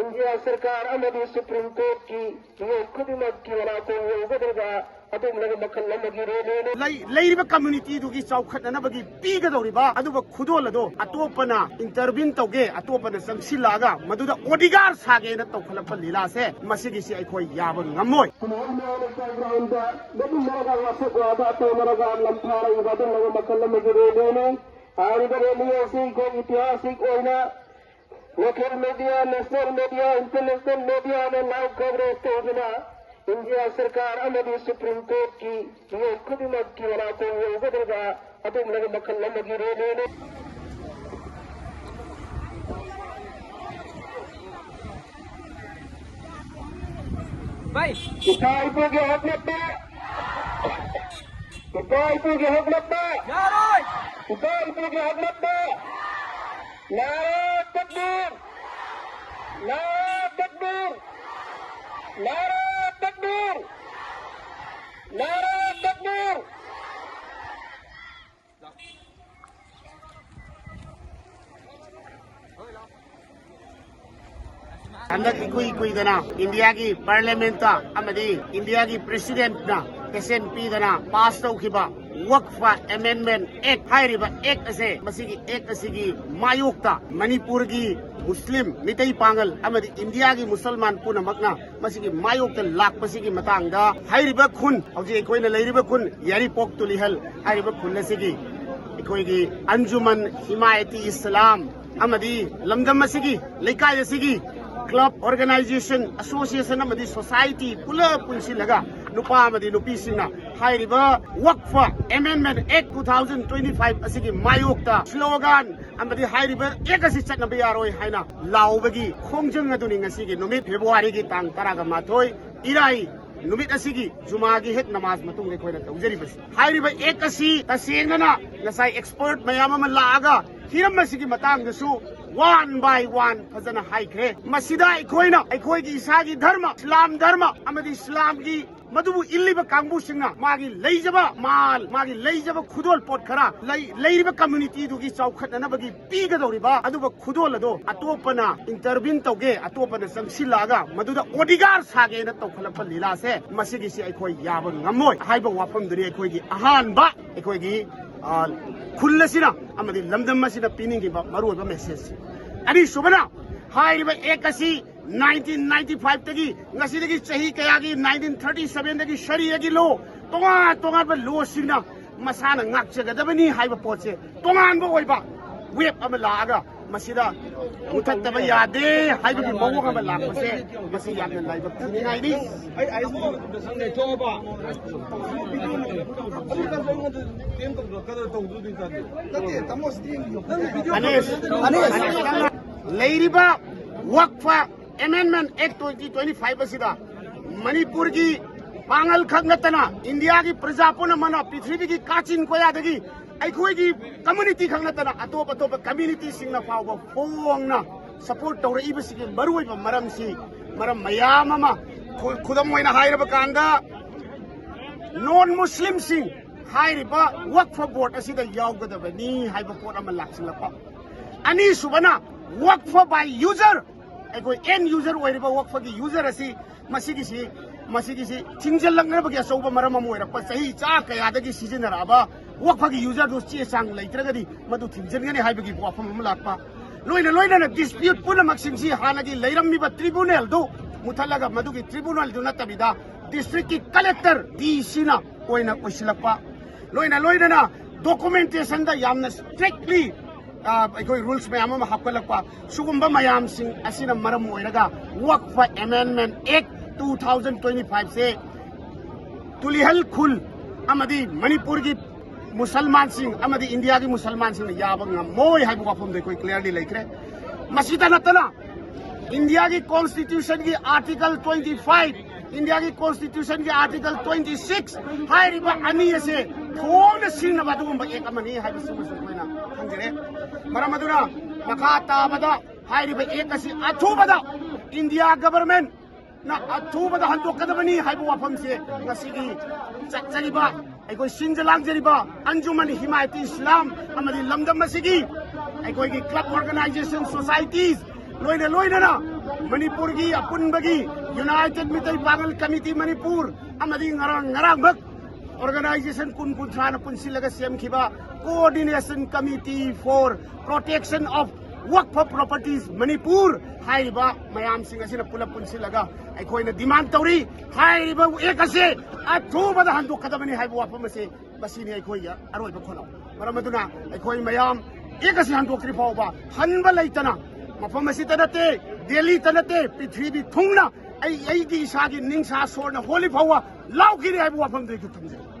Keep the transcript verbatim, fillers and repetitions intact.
India ꯁꯔꯀꯥꯔ ꯑꯃꯗꯤ supreme ꯀꯣꯔꯠꯀꯤ ꯃꯤꯑꯣꯏ ꯈꯨꯗꯤꯡꯃꯛꯀꯤ ꯃꯅꯥꯀꯣꯡ ꯌꯧꯒꯗꯧꯔꯤꯕ ꯑꯗꯨꯒꯨꯝꯂꯕ ꯃꯈꯜ ꯑꯃꯒꯤ ꯔꯦꯂꯤꯅꯤ꯫ ꯂꯩ-, ꯂꯩꯔꯤꯕ ꯀꯝꯃ꯭ꯌꯨꯅꯤꯇꯤꯗꯨꯒꯤ ꯆꯥꯎꯈꯠꯅꯅꯕꯒꯤ ꯄꯤꯒꯗꯧꯔꯤꯕ ꯑꯗꯨꯒ ꯈꯨꯗꯣꯜ ꯑꯗꯣ ꯑꯇꯣꯞꯄꯅ ꯏꯟꯇꯔꯚꯤꯟ ꯇꯧꯒꯦ, ꯑꯇꯣꯞꯄꯅ ꯆꯪꯁꯤꯜꯂꯛꯑꯒ ꯃꯗꯨꯗ ꯑꯣꯗꯤꯒꯥꯔ ꯁꯥꯒꯦꯅ ꯇꯧꯈꯠꯂꯛꯄ ꯂꯤꯂꯥꯁꯦ, ꯃꯁꯤꯒꯤꯁꯤ ꯑꯩꯈꯣꯏ ꯌꯥꯕ ꯉꯝꯃꯣꯏ꯫ ꯈꯨꯟꯅꯥꯏ ꯃꯌꯥꯝꯅ ꯄ꯭ꯔꯣꯒ꯭ꯔꯥꯝꯗ ꯂꯦꯞꯃꯤꯟꯅꯔꯒ ꯋꯥꯁꯛ ꯋꯥꯗ ꯇꯧꯅꯔꯒ ꯂꯝꯊꯥꯔꯛꯏꯕ ꯑꯗꯨꯒꯨꯝꯂꯕ ꯃꯈꯜ ꯑꯃꯒꯤ ꯔꯦꯂꯤꯅꯤ꯫ ꯍꯥꯏꯔꯤꯕ ꯔꯦꯂꯤ ꯑꯁꯤ ꯑꯩꯈꯣꯏ ꯏꯇꯤꯍꯥꯁꯤꯛ ꯑꯣꯏꯅ local media, national media, international media ꯅ live coverage ꯇꯧꯗꯨꯅ ꯏꯟꯗꯤꯌꯥ ꯁꯔꯀꯥꯔ ꯑꯃꯗꯤ ꯁꯨꯄ꯭ꯔꯤꯝ ꯀꯣꯔꯠꯀꯤ ꯃꯤꯑꯣꯏ ꯈꯨꯗꯤꯡꯃꯛꯀꯤ ꯃꯅꯥꯀꯣꯡ ꯌꯧꯒꯗꯧꯔꯤꯕ ꯑꯗꯨꯒꯨꯝꯂꯕ ꯃꯈꯜ ꯑꯃꯒꯤ ꯔꯦꯂꯤꯅꯤ꯫ ꯏꯄꯥ ꯏꯄꯨꯒꯤ ꯍꯧꯒꯠꯄ, ꯏꯄꯥ ꯏꯄꯨꯒꯤ ꯍꯧꯒꯠꯄ, ꯏꯄꯥ ꯏꯄꯨꯒꯤ ꯍꯧꯒꯠꯄ꯫ ꯅꯥꯔꯥ ꯇꯛꯕꯤꯔ! ꯅꯥꯔꯥ ꯇꯛꯕꯤꯔ! ꯅꯥꯔꯥ ꯇꯛꯕꯤꯔ! ꯅꯥꯔꯥ ꯇꯛꯕꯤꯔ! ꯍꯟꯗꯛ ꯏꯀꯨꯏ ꯀꯨꯏꯗꯅ ꯏꯟꯗꯤꯌꯥꯒꯤ ꯄꯥꯔꯂꯤꯌꯥꯃꯦꯟꯠꯇ ꯑꯃꯗꯤ ꯏꯟꯗꯤꯌꯥꯒꯤ ꯄ꯭ꯔꯦꯁꯤꯗꯦꯟꯠꯅ ꯑꯦꯁꯦꯟ ꯄꯤꯗꯅ ꯄꯥꯁ ꯇꯧꯈꯤꯕ ꯋꯛꯐ ꯑꯦꯃꯦꯟꯗꯃꯦꯟꯠ ꯑꯦꯛ ꯍꯥꯏꯔꯤꯕ ꯑꯦꯛ ꯑꯁꯦ, ꯃꯁꯤꯒꯤ ꯑꯦꯛ ꯑꯁꯤꯒꯤ ꯃꯥꯌꯣꯛꯇ ꯃꯅꯤꯄꯨꯔꯒꯤ ꯃꯨꯁꯂꯤꯝ, ꯃꯤꯇꯩ ꯄꯥꯉꯜ ꯑꯃꯗꯤ ꯏꯟꯗꯤꯌꯥꯒꯤ ꯃꯨꯁꯜꯃꯥꯟ ꯄꯨꯝꯅꯃꯛꯅ ꯃꯁꯤꯒꯤ ꯃꯥꯌꯣꯛꯇ ꯂꯥꯛꯄꯁꯤꯒꯤ ꯃꯇꯥꯡꯗ ꯍꯥꯏꯔꯤꯕ ꯈꯨꯟ, ꯍꯧꯖꯤꯛ ꯑꯩꯈꯣꯏꯅ ꯂꯩꯔꯤꯕ ꯈꯨꯟ ꯌꯥꯏꯔꯤꯄꯣꯛ ꯇꯨꯂꯤꯍꯜ ꯍꯥꯏꯔꯤꯕ ꯈꯨꯟ ꯑꯁꯤꯒꯤ ꯑꯩꯈꯣꯏꯒꯤ ꯑꯟꯖꯨꯃꯟ ꯍꯤꯃꯥꯌꯇꯤ ꯏꯁꯂꯥꯝ ꯑꯃꯗꯤ ꯂꯝꯗꯝ ꯑꯁꯤꯒꯤ, ꯂꯩꯀꯥꯏ ꯑꯁꯤꯒꯤ ꯀ꯭ꯂꯕ, ꯑꯣꯔꯒꯅꯥꯏꯖꯦꯁꯟ, ꯑꯦꯁꯣꯁꯤꯌꯦꯁꯟ ꯑꯃꯗꯤ ꯁꯣꯁꯥꯏꯇꯤ ꯄꯨꯂꯞ ꯄꯨꯟꯁꯤꯜꯂꯒ ꯅꯨꯄꯥ ꯑꯃꯗꯤ ꯅꯨꯄꯤꯁꯤꯡꯅ ꯍꯥꯏꯔꯤꯕ ꯋꯛꯐ ꯑꯦꯃꯦꯟꯗꯃꯦꯟꯠ ꯑꯦꯛ two thousand twenty five ꯑꯁꯤꯒꯤ ꯃꯥꯌꯣꯛꯇ ꯁ꯭ꯂꯣꯒꯥꯟ ꯑꯃꯗꯤ ꯍꯥꯏꯔꯤꯕ ꯑꯦꯛ ꯑꯁꯤ ꯆꯠꯅꯕ ꯌꯥꯔꯣꯏ ꯍꯥꯏꯅ ꯂꯥꯎꯕꯒꯤ ꯈꯣꯡꯖꯪ ꯑꯗꯨꯅꯤ ꯉꯁꯤꯒꯤ ꯅꯨꯃꯤꯠ ꯐꯦꯕ꯭ꯔꯨꯋꯥꯔꯤꯒꯤ ꯇꯥꯡ ꯇꯔꯥꯒ ꯃꯥꯊꯣꯏ, ꯏꯔꯥꯏ ꯅꯨꯃꯤꯠ ꯑꯁꯤꯒꯤ ꯖꯨꯃꯥꯒꯤ ꯍꯦꯛ ꯅꯃꯥꯖ ꯃꯇꯨꯡꯗ ꯑꯩꯈꯣꯏꯅ ꯇꯧꯖꯔꯤꯕꯁꯤ꯫ ꯍꯥꯏꯔꯤꯕ ꯑꯦꯛ ꯑꯁꯤ ꯇꯁꯦꯡꯅꯅ ꯉꯁꯥꯏ ꯑꯦꯛꯁꯄꯔꯠ ꯃꯌꯥꯝ ꯑꯃ ꯂꯥꯛꯑꯒ ꯍꯤꯔꯝ ꯑꯁꯤꯒꯤ ꯃꯇꯥꯡꯗꯁꯨ one by one ꯐꯖꯅ ꯍꯥꯏꯈ꯭ꯔꯦ꯫ ꯃꯁꯤꯗ ꯑꯩꯈꯣꯏꯅ ꯑꯩꯈꯣꯏꯒꯤ ꯏꯁꯥꯒꯤ ꯙꯔꯃ, ꯏꯁꯂꯥꯝ ꯙꯔꯃ ꯑꯃꯗꯤ ꯏꯁꯂꯥꯝꯒꯤ ꯃꯗꯨꯕꯨ ꯏꯜꯂꯤꯕ ꯀꯥꯡꯕꯨꯁꯤꯡꯅ ꯃꯥꯒꯤ ꯂꯩꯖꯕ ꯃꯥꯜ, ꯃꯥꯒꯤ ꯂꯩꯖꯕ ꯈꯨꯗꯣꯜ ꯄꯣꯠ ꯈꯔ ꯂꯩ-, ꯂꯩꯔꯤꯕ communityꯗꯨꯒꯤ ꯆꯥꯎꯈꯠꯅꯅꯕꯒꯤ ꯄꯤꯒꯗꯧꯔꯤꯕ ꯑꯗꯨꯒ ꯈꯨꯗꯣꯜ ꯑꯗꯣ ꯑꯇꯣꯞꯄꯅ intervene ꯇꯧꯒꯦ, ꯑꯇꯣꯞꯄꯅ ꯆꯪꯁꯤꯜꯂꯛꯑꯒ ꯃꯗꯨꯗ bodyguard ꯁꯥꯒꯦꯅ ꯇꯧꯈꯠꯂꯛꯄ ꯂꯤꯂꯥꯁꯦ, ꯃꯁꯤꯒꯤꯁꯤ ꯑꯩꯈꯣꯏ ꯌꯥꯕ ꯉꯝꯃꯣꯏ ꯍꯥꯏꯕ ꯋꯥꯐꯝꯗꯨꯅꯤ ꯑꯩꯈꯣꯏꯒꯤ ꯑꯍꯥꯟꯕ, ꯑꯩꯈꯣꯏꯒꯤ, ꯑ, ꯈꯨꯜ ꯑꯁꯤꯅ ꯑꯃꯗꯤ ꯂꯝꯗꯝ ꯑꯁꯤꯅ ꯄꯤꯅꯤꯡꯉꯤꯕ ꯃꯔꯨꯑꯣꯏꯕ message꯫ ꯑꯅꯤꯁꯨꯕꯅ, ꯍꯥꯏꯔꯤꯕ act ꯑꯁꯤ nineteen ninety five ꯇꯒꯤ, ꯉꯁꯤꯗꯒꯤ ꯆꯍꯤ ꯀꯌꯥꯒꯤ, nineteen thirty seven ꯗꯒꯤ ꯁꯔꯤꯌꯥꯒꯤ law, ꯇꯣꯉꯥꯟ ꯇꯣꯉꯥꯟꯕ lawꯁꯤꯡꯅ ꯃꯁꯥꯅ ꯉꯥꯛꯆꯒꯗꯕꯅꯤ ꯍꯥꯏꯕ ꯄꯣꯠꯁꯦ ꯇꯣꯉꯥꯟꯕ ꯑꯣꯏꯕ wave ꯑꯃ ꯂꯥꯛꯑꯒ ꯃꯁꯤꯗ ꯃꯨꯊꯠꯇꯕ ꯌꯥꯗꯦ ꯍꯥꯏꯕꯒꯤ ꯃꯑꯣꯡ ꯑꯃ ꯂꯥꯛꯄꯁꯦ, ꯃꯁꯤ ꯌꯥꯝꯅ ꯂꯥꯏꯕꯛ ꯊꯤꯅꯤꯡꯉꯥꯏꯅꯤ꯫ ꯑꯩ ꯑꯥꯏ ꯑꯦꯁ ꯄꯤ ꯅꯦꯊꯣꯛꯑꯕ? ꯑꯗꯨ ꯅꯪꯁꯨ ꯑꯩꯉꯣꯟꯗ ꯀꯩꯝ ꯇꯧꯗ꯭ꯔꯣ? ꯀꯗꯔ ꯇꯧꯗ꯭ꯔꯣ? ꯑꯗꯨ ꯑꯣꯏꯇꯥꯔꯗꯤ ꯅꯠꯇꯦ, ꯇꯥꯃꯣ, ꯁꯤꯗꯤ ꯌꯦꯡꯕꯤꯌꯣ꯫ ꯅꯪ ꯚꯤꯗꯤꯑꯣ ꯑꯅꯤꯁ, ꯑꯅꯤꯁ, ꯂꯩꯔꯤꯕ ꯋꯛꯐ Amendment Act twenty twenty five ꯑꯁꯤꯗ ꯃꯅꯤꯄꯨꯔꯒꯤ ꯄꯥꯡꯒꯜ ꯈꯛ ꯅꯠꯇꯅ ꯏꯟꯗꯤꯌꯥꯒꯤ ꯄ꯭ꯔꯖꯥ ꯄꯨꯝꯅꯃꯛꯅ, ꯄ꯭ꯔꯤꯊꯤꯕꯤꯒꯤ ꯀꯥꯆꯤꯟ ꯀꯣꯌꯥꯗꯒꯤ ꯑꯩꯈꯣꯏꯒꯤ community ꯈꯛ ꯅꯠꯇꯅ ꯑꯇꯣꯞ ꯑꯇꯣꯞꯄ communityꯁꯤꯡꯅ ꯐꯥꯎꯕ ꯐꯣꯡꯅ support ꯇꯧꯔꯛꯏꯕꯁꯤꯒꯤ ꯃꯔꯨꯑꯣꯏꯕ ꯃꯔꯝꯁꯤ, ꯃꯔꯝ ꯃꯌꯥꯝ ꯑꯃ ꯈꯨ-, ꯈꯨꯗꯝ ꯑꯣꯏꯅ ꯍꯥꯏꯔꯕ ꯀꯥꯟꯗ, non Muslimꯁꯤꯡ ꯍꯥꯏꯔꯤꯕ ꯋꯛꯐ board ꯑꯁꯤꯗ ꯌꯥꯎꯒꯗꯕꯅꯤ ꯍꯥꯏꯕ ꯄꯣꯠ ꯑꯃ ꯂꯥꯛꯁꯤꯜꯂꯛꯄ꯫ ꯑꯅꯤꯁꯨꯕꯅ, ꯋꯛꯐ by user, ꯑꯩꯈꯣꯏ end user ꯑꯣꯏꯔꯤꯕ ꯋꯛꯐꯒꯤ user ꯑꯁꯤ, ꯃꯁꯤꯒꯤꯁꯤ, ꯃꯁꯤꯒꯤꯁꯤ ꯊꯤꯡꯖꯤꯜꯂꯛꯅꯕꯒꯤ ꯑꯆꯧꯕ ꯃꯔꯝ ꯑꯃ ꯑꯣꯏꯔꯛꯄ, ꯆꯍꯤ ꯆꯥ ꯀꯌꯥꯗꯒꯤ ꯁꯤꯖꯤꯟꯅꯔꯛꯑꯕ ꯋꯛꯐꯒꯤ userꯗꯨ ꯆꯦ ꯆꯥꯡ ꯂꯩꯇ꯭ꯔꯒꯗꯤ ꯃꯗꯨ ꯊꯤꯡꯖꯤꯟꯒꯅꯤ ꯍꯥꯏꯕꯒꯤ ꯋꯥꯐꯝ ꯑꯃ ꯂꯥꯛꯄ꯫ ꯂꯣꯏꯅ ꯂꯣꯏꯅꯅ dispute ꯄꯨꯝꯅꯃꯛꯁꯤꯡꯁꯤ ꯍꯥꯟꯅꯒꯤ ꯂꯩꯔꯝꯃꯤꯕ tribunalꯗꯨ ꯃꯨꯊꯠꯂꯒ ꯃꯗꯨꯒꯤ tribunalꯗꯨ ꯅꯠꯇꯕꯤꯗ districtꯀꯤ collector, DCꯅ ꯑꯣꯏꯅ ꯑꯣꯏꯁꯤꯜꯂꯛꯄ꯫ ꯂꯣꯏꯅ ꯂꯣꯏꯅꯅ documentationꯗ ꯌꯥꯝꯅ strictly, ꯑ, ꯑꯩꯈꯣꯏ rules ꯃꯌꯥꯝ ꯑꯃ ꯍꯥꯞꯀꯠꯂꯛꯄ, ꯁꯤꯒꯨꯝꯕ ꯃꯌꯥꯝꯁꯤꯡ ꯑꯁꯤꯅ ꯃꯔꯝ ꯑꯣꯏꯔꯒ Waqf Amendment Act two thousand twenty fiveꯁꯦ Tulihal ꯈꯨꯜ ꯑꯃꯗꯤ ꯃꯅꯤꯄꯨꯔꯒꯤ ꯃꯨꯁꯜꯃꯥꯟꯁꯤꯡ ꯑꯃꯗꯤ ꯏꯟꯗꯤꯌꯥꯒꯤ ꯃꯨꯁꯜꯃꯥꯟꯁꯤꯡꯅ ꯌꯥꯕ ꯉꯝꯃꯣꯏ ꯍꯥꯏꯕ ꯋꯥꯐꯝꯗꯣ ꯑꯩꯈꯣꯏ clearly ꯂꯩꯈ꯭ꯔꯦ꯫ ꯃꯁꯤꯇ ꯅꯠꯇꯅ ꯏꯟꯗꯤꯌꯥꯒꯤ constitutionꯒꯤ Article twenty five, ꯏꯟꯗꯤꯌꯥꯒꯤ constitutionꯒꯤ Article twenty six ꯍꯥꯏꯔꯤꯕ ꯑꯅꯤ ꯑꯁꯦ ꯊꯣꯡꯅ ꯁꯤꯡꯅꯕ ꯑꯗꯨꯒꯨꯝꯕ act ꯑꯃꯅꯤ ꯍꯥꯏꯕꯁꯤꯃꯁꯨ ꯑꯩꯈꯣꯏꯅ ꯈꯪꯖꯔꯦ꯫ ꯃꯔꯝ ꯑꯗꯨꯅ ꯃꯈꯥ ꯇꯥꯕꯗ ꯍꯥꯏꯔꯤꯕ ꯑꯦꯛ ꯑꯁꯤ ꯑꯊꯨꯕꯗ ꯏꯟꯗꯤꯌꯥ ꯒꯚꯔꯟꯃꯦꯟꯠꯅ ꯑꯊꯨꯕꯗ ꯍꯟꯗꯣꯛꯀꯗꯕꯅꯤ ꯍꯥꯏꯕ ꯋꯥꯐꯝꯁꯦ ꯉꯁꯤꯒꯤ ꯆꯠꯆꯔꯤꯕ ꯑꯩꯈꯣꯏ ꯁꯤꯟꯖ ꯂꯥꯡꯖꯔꯤꯕ ꯑꯟꯖꯨꯃꯟ ꯍꯤꯃꯥꯌꯇꯤ ꯏꯁꯂꯥꯝ ꯑꯃꯗꯤ ꯂꯝꯗꯝ ꯑꯁꯤꯒꯤ ꯑꯩꯈꯣꯏꯒꯤ ꯀ꯭ꯂꯕ ꯑꯣꯔꯒꯅꯥꯏꯖꯦꯁꯟ ꯁꯣꯁꯥꯏꯇꯤꯁ ꯂꯣꯏꯅ ꯂꯣꯏꯅꯅ ꯃꯅꯤꯄꯨꯔꯒꯤ ꯑꯄꯨꯟꯕꯒꯤ ꯌꯨꯅꯥꯏꯇꯦꯗ ꯃꯤꯇꯩ ꯄꯥꯉꯜ ꯀꯃꯤꯇꯤ ꯃꯅꯤꯄꯨꯔ ꯑꯃꯗꯤ ꯉꯔꯥꯡ ꯉꯔꯥꯡꯃꯛ ꯑꯣꯔꯒꯅꯥꯏꯖꯦꯁꯟ ꯀꯨꯟ ꯀꯨꯟꯊ꯭ꯔꯥꯅ ꯄꯨꯟꯁꯤꯜꯂꯒ ꯁꯦꯝꯈꯤꯕ Coordination Committee for Protection of Waqf Properties Manipur ꯍꯥꯏꯔꯤꯕ ꯃꯌꯥꯝꯁꯤꯡ ꯑꯁꯤꯅ ꯄꯨꯂꯞ ꯄꯨꯟꯁꯤꯜꯂꯒ ꯑꯩꯈꯣꯏꯅ ꯗꯤꯃꯥꯟ ꯇꯧꯔꯤ꯫ ꯍꯥꯏꯔꯤꯕ ꯑꯦꯛ ꯑꯁꯦ ꯑꯊꯨꯕꯗ ꯍꯟꯗꯣꯛꯀꯗꯕꯅꯤ ꯍꯥꯏꯕ ꯋꯥꯐꯝ ꯑꯁꯤ ꯃꯁꯤꯅꯤ ꯑꯩꯈꯣꯏꯒꯤ ꯑꯔꯣꯏꯕ ꯈꯣꯜꯂꯥꯎ꯫ ꯃꯔꯝ ꯑꯗꯨꯅ ꯑꯩꯈꯣꯏ ꯃꯌꯥꯝ ꯑꯦꯛ ꯑꯁꯤ ꯍꯟꯗꯣꯛꯇ꯭ꯔꯤ ꯐꯥꯎꯕ ꯍꯟꯕ ꯂꯩꯇꯅ ꯃꯐꯝ ꯑꯁꯤꯗ ꯅꯠꯇꯦ, ꯗꯦꯜꯂꯤꯗ ꯅꯠꯇꯦ, ꯄ꯭ꯔꯤꯊꯤꯕꯤ ꯊꯨꯡꯅ ꯑꯩ ꯑꯩꯒꯤ ꯏꯁꯥꯒꯤ ꯅꯤꯡꯁꯥ ꯁꯣꯔꯅ ꯍꯣꯜꯂꯤ ꯐꯥꯎꯕ ꯂꯥꯎꯈꯤꯅꯤ ꯍꯥꯏꯕ ꯋꯥꯐꯝꯗꯨ ꯑꯩꯁꯨ ꯊꯝꯖꯩ꯫